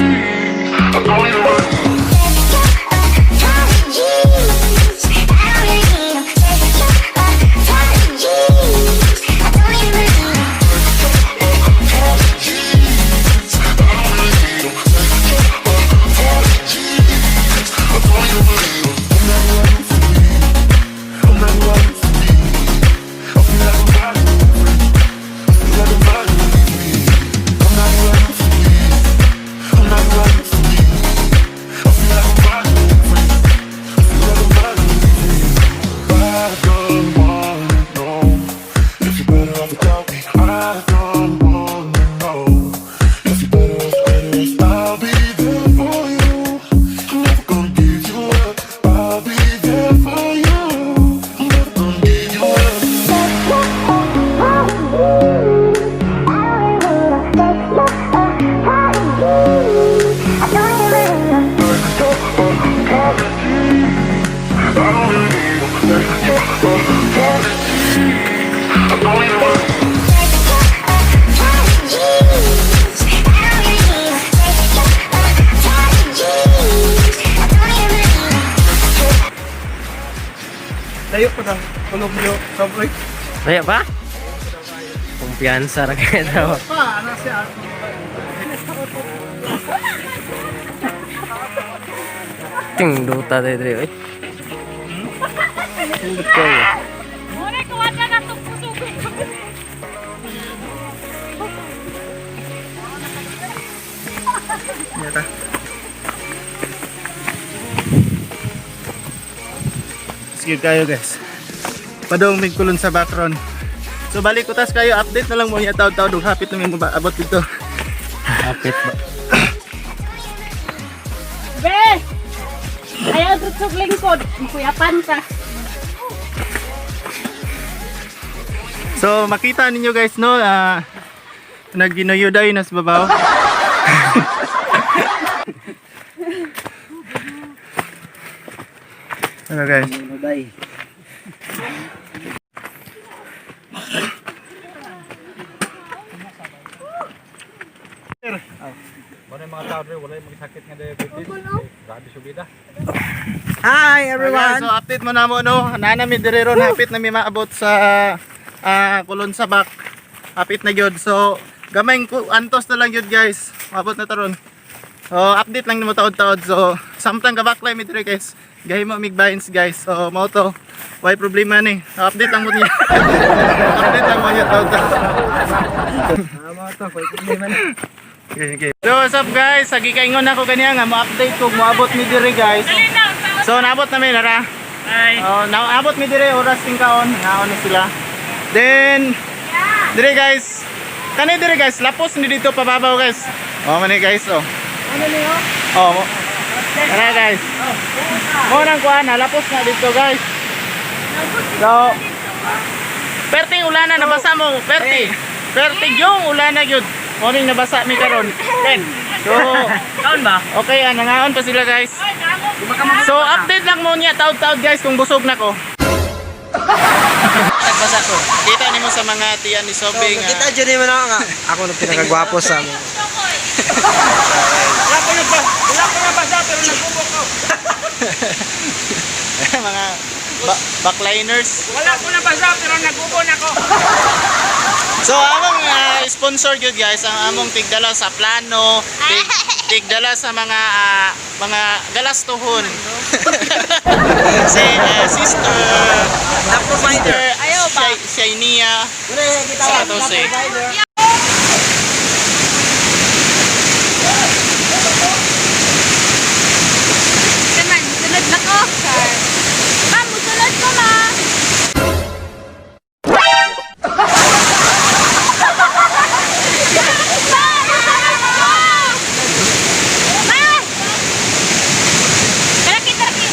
I don't even really. Apologies. I don't really need 'em. Take your apologies. I don't even really need 'em. Apologies. I don't really need 'em. Take your apologies. I don't even believe 'em. I'm not who I used to be. I'm not who I used to be. I feel like I'm finally free. I feel like I'm finally free. I'm not who I used to be. I'm not who I used to be. I feel like I'm finally free. I feel like I'm finally free. I don't wanna know if you're better off without me. I don't wanna know if you're better off, better off. I'll be there for you. I'm never gonna give you up. I'll be there for you. I'm never gonna give you up. Take your apologies. I don't really need 'em. Take your apologies. I don't even really need 'em. Take your apologies. I don't really need 'em. Take your apologies. I don't even really. Take your apologies. I don't really need 'em. Take your apologies. I don't even really need 'em. Layo pa ng Columbio subway. Layo pa? Kumpiyansa ra kayo daw. Pa, ano siya? Ting duta tayo diri oy. Indot kayo. Muna kuha na na itong puso ko. Nyata. Sige kayo, guys. Padong mig kulon sa background. So balik ko tas kayo, update na lang mo niya taod-taod ug hapit na mi abot dito. Hapit ba? Be! Ayaw tutsog lingkod. Kuyapan ka. So makita ninyo guys, no, nagginuyuday na sa babaw. Ano, guys? Wala yung mga tao rin, wala yung mga sakit nga diabetes. Grabe subida. Hi everyone. So update mo na mo, no. Nana mi diri ron, hapit na mi maabot sa Kulon Sabak. Hapit na gyud. So gamay ko antos na lang gyud, guys. Maabot na taron. So update lang nimo taod-taod. So samtang kabaklay mi diri, guys. Gahimo mig vines, guys. So mao to. Why problema ni? So, update lang mo niya. Update lang mo niya taod-taod. Okay. So what's up, guys? Sagi kaingon ako kaniya nga mo-update ko moabot mi diri, guys. So naabot na mi nara. Hi. Oh, naabot mi dire oras ting kaon, naon na sila. Then dire, guys. Kani dire, guys, lapos ni dito pababaw, guys. Oh, man guys, oh. Ano ni oh? Oh. Tara, guys. Mo nang kuan na lapos na dito, guys. So, perting ulana nabasa mo, perti. Perti yung ulana gyud. Morning nabasa mi karon. So, Kaon ba? okay, nangaon pa sila, guys. So, update lang mo niya taod-taod, guys, kung busog na ko. Nagbasa ko. Kita nimo sa mga tiyan ni Sobing. So, kita dyan naman ako nga. Ako na pinakagwapo sa amin. Mga backliners. Wala ko nabasa pero nagubon ako. So, among sponsor gyud, guys, ang among tigdala sa plano, tigdala sa mga mga galastuhon. Si sister Na provider. Sister Shainia sa Tose. Kaman, sunod na ko. Ma'am, musunod ko, ma. Ma, musunod ko! Ma! Taraki, taraki.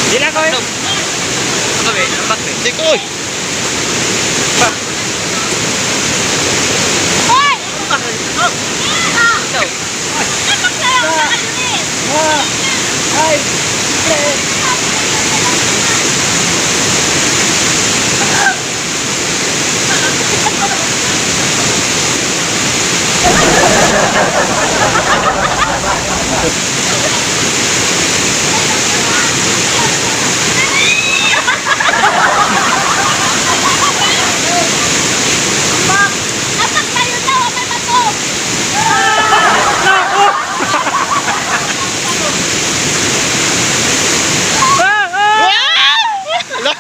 Di lang ko eh. Di ko oy. Hoy! Apak na lang sa kadunin! Apak tayo daw, may bato! Ala.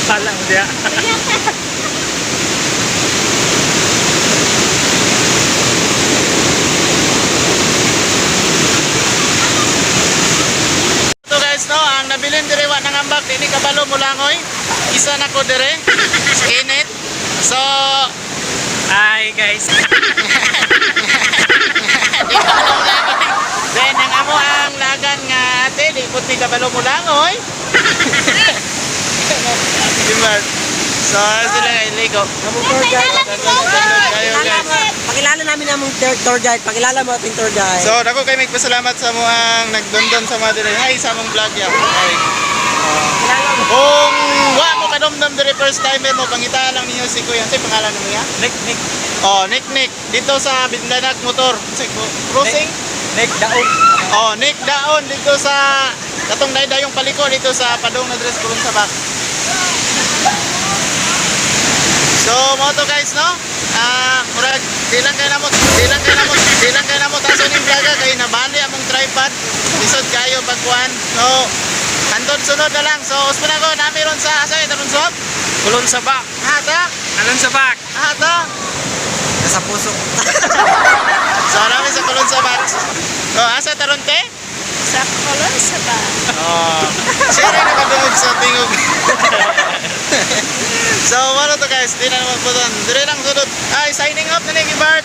Pala mo diya. Ito guys no, ang nabilin dire wa nangambak dinhi kabalo mulangoy. Isa na ko dire. Sa init. So, Hi guys. di ka mulangoy. Then ang amo ang lagan nga ate, di pud ni kabalo mulangoy. Diba? So, sila ay ligo. Among tour guide. Kayo guys. Pakilala namin among tour guide. Pakilala mo ating tour guide. So, dako kay magpasalamat sa muang nagdondon sa mga dire. Hi sa among vlog ya. Hi. Kung wa mo kadomdom dire first timer mo, pangita lang ninyo si Kuya. Sa pangalan mo ya? Nick, Nick. Oh, Nick Nick dito sa Bindanag Motor. Sa Crossing. Nick Daon. Oh, Nick Daon dito sa katong daydayong paliko dito sa Padong na dress kulong sa back. So, mo to guys, no? Ah, murag di lang kay namo, di lang kay namo, di lang kay namo taso ning vlog kay nabali among tripod. Lisod kayo pagkuan. So, antod sunod na lang. So, uspo na ko nami ron sa asa ron sa Kulon sa bak. Hata, Alon sa bak. hata. Nasa puso ko. So, nami sa Kulon sa back. So, asa taron te? Sa kolon sa ba? Oh. Siya rin nakadungog sa tingog. So, ano to guys? Di na naman po doon. Dire lang sunod. Ay, signing off na ni Bart.